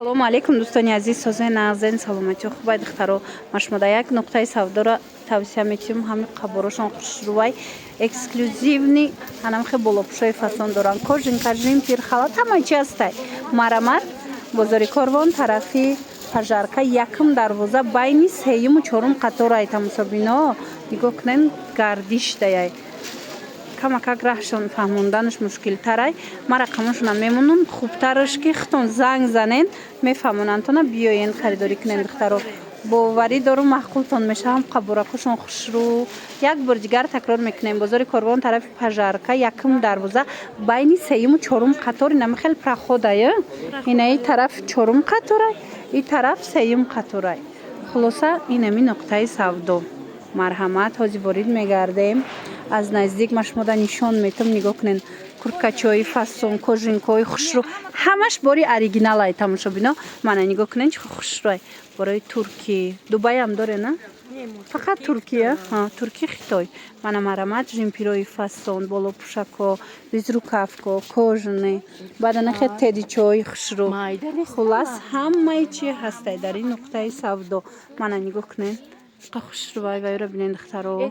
Салому алейкум, дӯстони азиз, созаи нағзен, саломатиё хубай, духтаро. Ма шумо дар як нуқтаи савдоро тавсия метиҳем. Ҳами қаборошон хушрӯвай, эксклюзивный, ҳанамхе болопӯшои фасон доранд: кожанка, жемпир, халат, ҳамаи чи ҳастай. Марамат, бозори Корвон, тарафи Пожарка, якум дарвоза, байни сеюму чорум қаторай. Тамошобино, нигоҳ кунен, гардиш даяй. Камакак раҳшон фаҳмонданаш мушкилтарай. Ман рақамошона мемонам, хубтараш ки худтон занг занен, мефаҳмонандтона. Биёен, харидорӣ кунен, духтаро. Боварӣ дорум, маъқултон мешавам. Қабуракошон хушрӯ. Як бор дигар такрор мекунем: бозори Корвон, тарафи Пожарка, якум дарвоза, байни сеюму чорум қатор. Инами хел проходай, инаи тараф чорум қаторай, и тараф сеюм қаторай. Хулоса, инами нуқтаи савдо. Марҳамат, ҳозир ворид мегардем, аз наздик ма шумода нишон метам. Нигоҳ кунен: курткачои фасон, кожанкои хушрӯ, ҳамаш бори оригиналай. Тамошобино, мана нигоҳ кунен, чӣ хушрӯай. Бораи Туркӣ, Дубайам доре, на фақат Туркия, Турки, Хитой. Мана, марамат, жемпирои фасон, болопӯшако, безрукавко, кожаный, баъданахе тедичои хушрӯ. Хулас, ҳамаи чи ҳастай дар ин нуқтаи савдо. Мана нигоҳ кунен, қа хушрӯвай, вайро бинен, духтаро.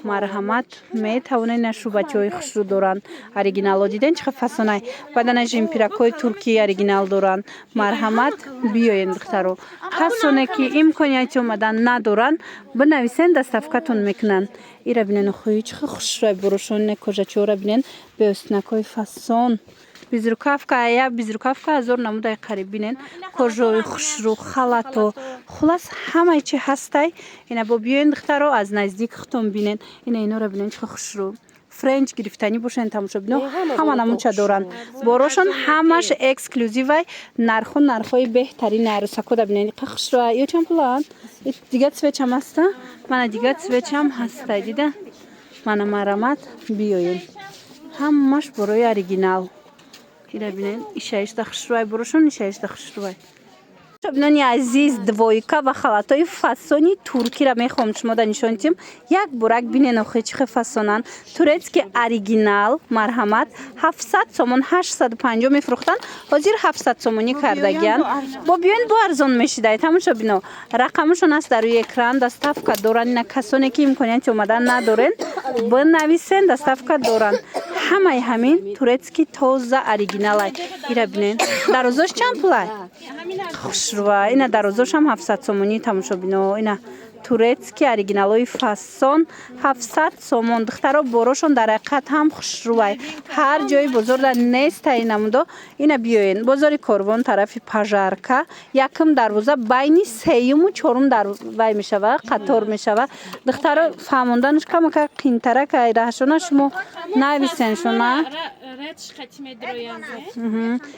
Марҳамат, метавонед. На, шубачаҳои хушрӯ доранд, оригинало. Диден, чӣ фасонай? Баъдана жемпиракҳои туркии оригинал доранд. Марҳамат, биёен, духтаро. Касоне ки имконияти омадан надоранд, бинависен, доставкатон мекунанд. Ира бинен, охои, чӣ хушрӯвай борошон. Кожачаҳоро бинен, беостинакҳои фасон, безрукавка, я безрукавка 1000 намудай қариб. Бинен, кожои хушрӯ, халато, хулас, ҳамаи чи ҳастай. Ина бо биёен, духтаро, аз наздик худтон бинен. Ина инора бинен, чӣ хушрӯ. Френч гирифтанӣ бошанд, тамошобино, ҳама намуча доранд. Борошон ҳамаш эксклюзивай, нарху нархҳои беҳтарини. Арӯсакода бинед, қа хушрӯа. Ё чанд пуланд? Дига цветам ҳаста? Мана, дига цветам ҳаста, дида. Мана, марамат, биёед, ҳамаш борои оригинал. Ира бинед, ишаишда хушрӯай борошон, ишаишда хушрӯай. Бинони азиз, двойка ва халатҳои фасони туркиро мехоҳам шумо да нишон диҳем. Як бурак бинен, охи, чӣ хел фасонанд. Турецкий оригинал, марҳамат, 700 сомон. 850 мефурӯхтанд, ҳозир 700 сомонӣ кардагиянд. Бо биёен, бо арзон мешидай. Тамошо бино, рақамашон аст дар рӯи экран, доставка доранд. Ина касоне ки имконияти омадан надорен, бинависен, доставка доранд. Ҳамаи ҳамин турецкий, тоза, оригиналай. Ира бинен, дарозош чанд пулай? Хушрӯа. Ина дарозошам 700 сомонӣ. Тамошобино, ина турецкий оригиналҳои фасон, 700 сомон. Духтаро, борошон дар ҳақиқат ҳам хушрӯвай, ҳар ҷои бозорда нестай намудо. Ина биёен, бозори Корвон, тарафи Пожарка, якум дарвоза, байни сеюму чорум вай мешава, қатор мешава. Духтаро, фаҳмонданаш камака қинтарак, раҳшона шумо нависеншона.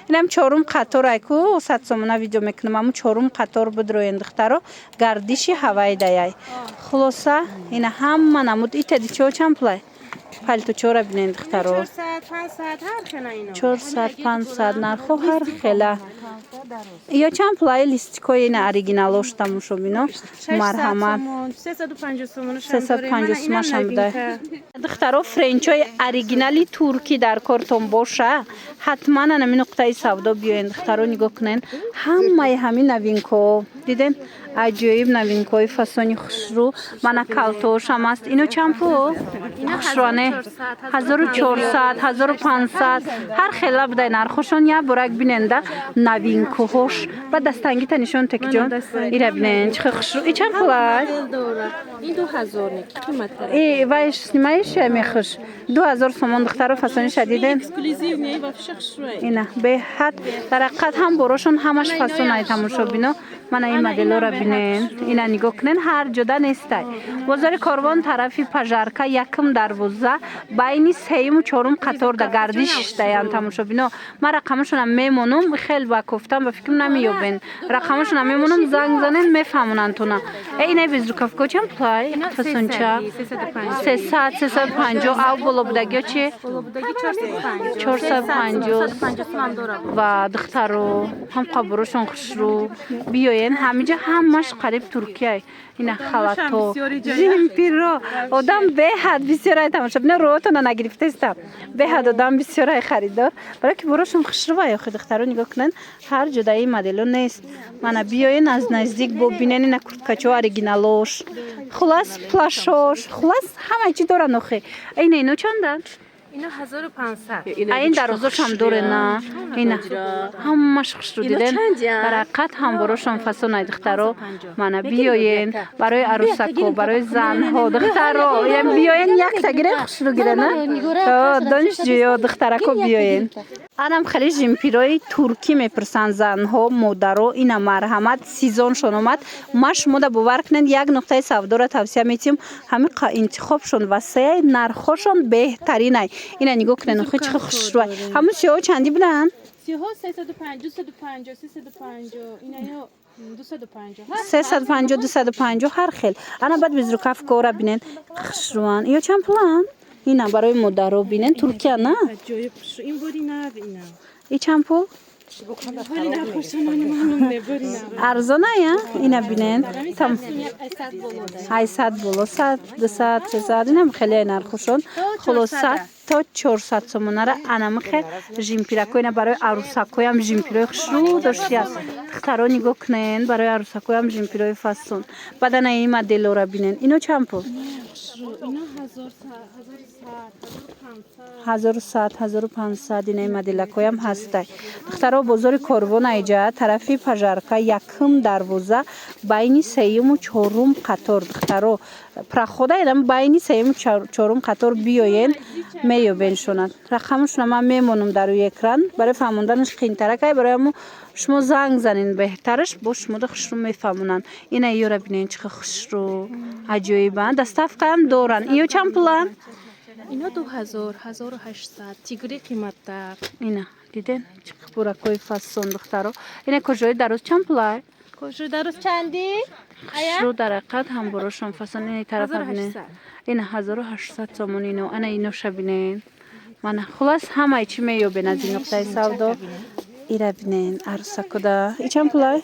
Инам чорум қаторай ку, 100 сомона видео мекунам. Аму чорум қатор бидроен, духтаро, гардиши ҳавай даяй. Хулоса, ина ҳама намуд. Итади чо чанд пулай? Палтучора бинен, духтаро, 400, 500, нархо ҳар хела. Ё чанд пулай листикои? Ина оригиналош, тамошобино, марҳамат, 350 сомашам будай. Духтаро, френчои оригинали туркӣ дар кортон боша, ҳатман анами нуқтаи савдо биёен. Духтаро, нигоҳ кунен, ҳамаи ҳамин новинкаҳо. Диден, аҷоиб новинкаҳои фасони хушрӯ. Мана, калтошам аст. Ино чанд пул? Хушрӯане, 1400, 1500, ҳар хела будай нархошон. Як борак биненда новинкаҳош. Ба дастангита нишон текиҷон. Ира бинен, чӣ хел хушрӯ. И чанд пулай? Ин 2000 не, қиматтар. И вай снимаешь, мехӯш. 2000 сомон, духтаро, фасониша диден? Эксклюзивный, вообще хушрӯй. Ина беҳад, дар ҳақиқат ҳам борошон ҳамаш фасонай. Тамошобино, мана ин моделора бинен. Ина нигоҳ кунен, ҳар ҷода нестай. Бозори Корвон, тарафи Пожарка, якум дарвоза, байни сеюму чорум қатор да гардиш даян. Тамошобино, ман рақамашона мемонум. Хел ба кофтам, ба фикрам, намеёбен. Рақамашона мемонум, занг занен, мефаҳмонанд-туна. Э, ина безрукавко чанд пулай, фасонча? 300, 350. Ав боло будагиё чи? 450. Ва духтаро, ҳам қабурошон хушрӯ. Биёен. Биёен, ҳамиҷа ҳамаш қариб Туркияй. Ина халато, жемпиро, одам беҳад бисёрай. Тамошобино, роҳотона нагирифтаистам, беҳад одам бисёрай, харидор, барое ки борошон хушрӯвай. Охи, духтаро, нигоҳ кунед, ҳар ҷодаи модело нест. Мана, биёен, аз наздик бобинен. Ина курткачо, оригиналош, хулас, плащош, хулас, ҳамаи чӣ доранд. Охи, ина ино чанданд? Ино 1500. А ин дарозошам доре на? Ина ҳамаш хушрӯ, диден? Дар ҳақиқат ҳам борошон фасонай, духтаро. Мана, биёен, барои арӯсако, барои занҳо, духтаро, биёен, якта гирен, хушрӯ гирен. Донишҷӯё, духтарако, биёен. Анам хеле жемпирои туркӣ мепурсанд занҳо, модаро. Ина, марҳамат, сезоншон омад. Ма шумода, бовар кунед, як нуқтаи савдоро тавсия метиҳем. Ҳамин интихобшон васеай, нархҳошон беҳтаринай. Ина нигоҳ кунед, охи, чӣ хушрӯай. Ҳамун сиёҳо чандӣ буданд? Сиёҳо 350, 250, 350, инаё 250. 350, 250, ҳар хел. Ана баъд безрукавкора бинен, хушрӯан. Ё чанд пуланд? Ина барои модаро, бинен, Туркия на? Ин бори нав ина. И чанд пул? Арзоная. Ина бинен, 800 боло, 100, 200, 300, инам хеле нархушон. Хулоса, то 400 сомонара анамихе жемпирако. Ина барои арӯсакоям жемпирои хушрӯ доштия. Духтаро, нигоҳ кунен, барои арӯсакоям жемпирои фасон. Баъд ана ин моделора бинен. Ино чанд пул? 1100, 1500. Инаи моделакоям ҳастай, духтаро. Бозори Корвон, айҷа тарафи Пожарка, якум дарвоза, байни сеюму чорум қатор. Духтаро, прохода идам, байни сеюму чорум қатор биёен, меёбеншонад. Рақамашона ман мемонам дар рӯи экран. Барои фаҳмонданаш қиинтаракай, барои ҳамо шумо занг занен, беҳтараш, бо шумода хушрӯ мефаҳмонанд. Ина ёра бинен, чӣ хушрӯ, аҷоибанд. Доставкаам доранд. Иё чанд пуланд? Ино 2000, 1800, тигри қиматтар. Ина диден, чӣ буракҳои фасон, духтаро. Ина кожои дароз чанд пулай? Кожои дароз чанди? Хушрӯ, дар ҳақиқат ҳам борошон фасон. Ини тарафа бинен, ина 1800 сомон ино. Ана иноша бинен. Мана, хулас, ҳамаи чӣ меёбен аз ин нуқтаи савдо. Ира бинен, арӯсакуда. И чанд пулай?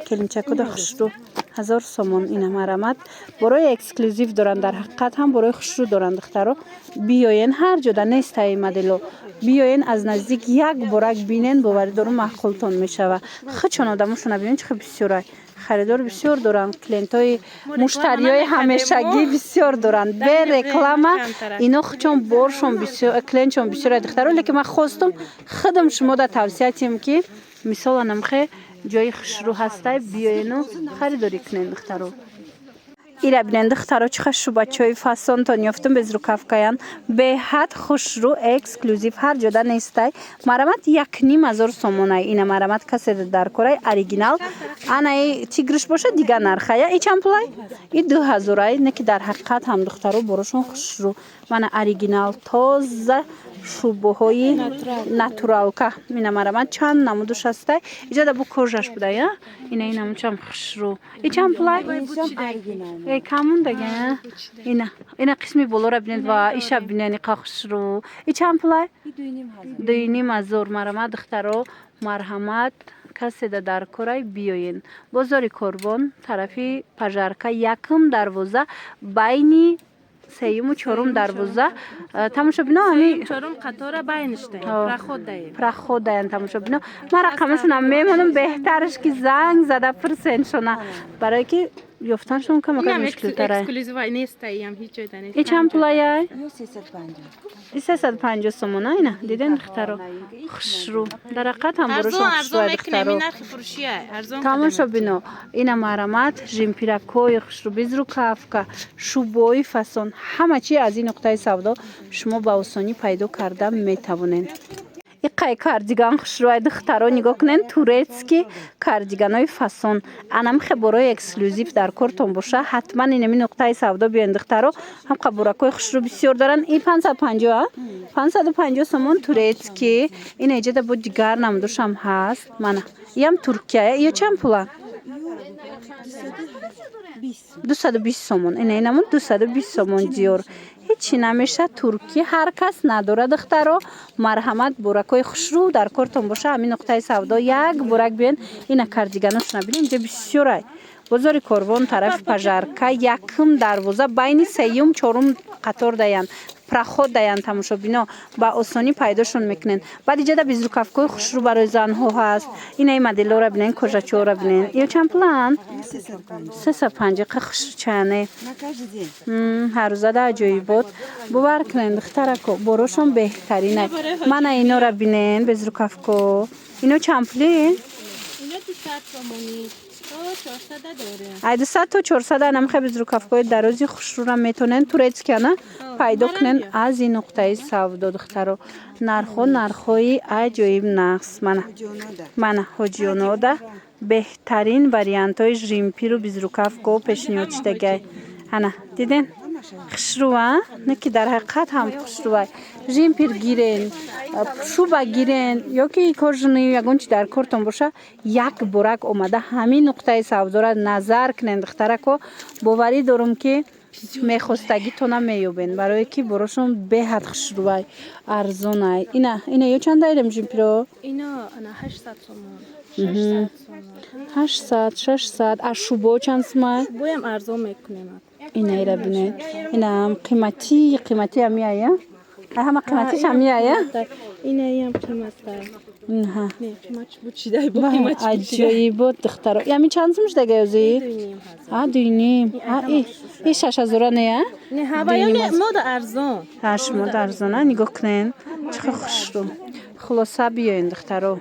Келинчакуда хушрӯ, 1000 сомон. Ина, марҳамат, борои эксклюзив доранд, дар ҳақиқат ҳам борои хушрӯ доранд. Духтаро, биёен, ҳар ҷода нестаи модело. Биёен, аз наздик як борак бинен, боварӣ дорум, маъқултон мешава. Хичон одамошона бинен, чӣ хел бисёрай, харидор бисёр доранд, клиентҳои, муштариҳои ҳамешагӣ бисёр доранд. Бе реклама ино хичон боршон бисёр, клиентшон бисёр, духтаро. Лекин ман хостум худам шумода тавсия тиҳем, ки мисол анамхе ҷои хушрӯ ҳастай, биёену харидорӣ кунен, духтаро. Ира бинен, духтаро, чӣ хел шубачҳои фасонтон ёфтум, безрукавкаян, беҳад хушрӯ, эксклюзив, ҳар ҷода нестай. Марамат, 1500 сомонай. Ина, марамат, касе дар корай, оригинал. Анаи тигриш боша, дига нархая. И чанд пулай? И 2000-ай. Не ки дар ҳақиқат ҳам, духтаро, борошон хушрӯ. Мана, оригинал, тоза, шубоҳои натуралка. Ина, марамат, чанд намудуш ҳастай. Иҷода бу кожаш буда я. Ина, ин намудшам хушрӯ. И чанд пулай? Э, камондага. Ина, ина қисми болора бинед ва иша бинед, иқа хушрӯ. И чанд пулай? 2500. Марамат, духтаро, марҳамат, каседа дар корай, биёен. Бозори Корвон, тарафи Пожарка, якум дарвоза, байни сеюму чорум дарвоза. Тамошобино, ами чорум қатора байништаем, проход даем. Проход даян. Тамошобино, ман рақамашонам мемонам, беҳтараш ки занг зада пурсеншона, барое ки ёфтаншон камака мушкилтара. Эксклюзив нестаям, ҳеҷ ҷойда нест. И чанд пулаяй? И 350 сомона. Ина диден, духтаро, хушрӯ, дар ҳақиқат ҳам борошон хушрӯ, духтаро. Тамошобино, ина, марамат, жемпиракҳои хушрӯ, безрукавка, шубои фасон, ҳама чи аз ин нуқтаи савдо шумо ба осонӣ пайдо карда метавонед. Иқай кардиган хушрӯай, духтаро, нигоҳ кунен, турецкий кардиганои фасон. Анамихе борои эксклюзив дар кортон боша, ҳатман инами нуқтаи савдо биёен, духтаро. Ҳам қабуракҳои хушрӯ бисёр доранд. И 550, 550 сомон, турецкий. Ина иҷода бо дигар намудушам ҳаст. Мана, иам Туркия. Ё чанд пула? 220 сомон. Ина, инамон 220 сомон. Диёр ҳечи намеша, туркӣ ҳар кас надора. Духтаро, марҳамат, буракҳои хушрӯ дар кортон боша, ҳамин нуқтаи савдо як бурак биён. Ина, кардиганошона бинем, инҷа бисёрай. Бозори Корвон, тарафи Пожарка, якум дарвоза, байни сеюм, чорум қатор даянд, проход даянд. Тамошобино, ба осонӣ пайдошон мекунен. Баъд иҷада безрукавкои хушрӯ барои занҳо ҳаст. Инаи моделора бинен, кожачора бинен. Ё чанд пуланд? 350. Қа хушрӯчаяне. Ҳаррӯзада аҷоибот. Бовар кунен, духтарако, борошон беҳтаринай. Мана, инора бинен, безрукавко. Ино чанд пули? Ино 200 сомонӣ то 400 дорем. Ай 200 то 400 анамхе безрукавкои дарози хушрӯра метонен, турецкий ана, пайдо кунен аз ин нуқтаи савдо. Духтаро, нархҳо, нархҳои аҷоиб нақс. Мана, мана, Ҳоҷиёнода беҳтарин вариантҳои жемпиру безрукавко пешниҳод шудагай. Ана, диден, хушрӯва, не ки дар ҳақиқат ҳам хушрӯвай. Жемпир гирен, шуба гирен ё ки кожаный, ягон чи дар кортон боша, як бурак омада ҳамин нуқтаи савдора назар кунен. Духтарако, боварӣ дорум, ки мехостагитона меёбен, барое ки борошон беҳад хушрӯвай, арзонай. Ина, ина ё чанд дайрем жемпиро? Ино ана 800 сомон, 600 сомон. 800, 600. А шубо чанд сумай? Боям арзон мекунем. Инаира бинед, инам қиматӣ, қиматӣ ҳамияя, ҳама қиматиш ҳамияя. Инаям қиматтар. Инҳа. Не, қиматш буд чидай, бо қиматш. Аҷоибот, духтаро. Ями чанд сум шудага ёзи? 2,5 ҳазор. А, 2,5. А, и 6 ҳазора не, а? Не, ҳаваён мода арзон. Ҳа, шумода арзона. Нигоҳ кунен, чӣ хушрӯ. Хулоса, биёен, духтаро.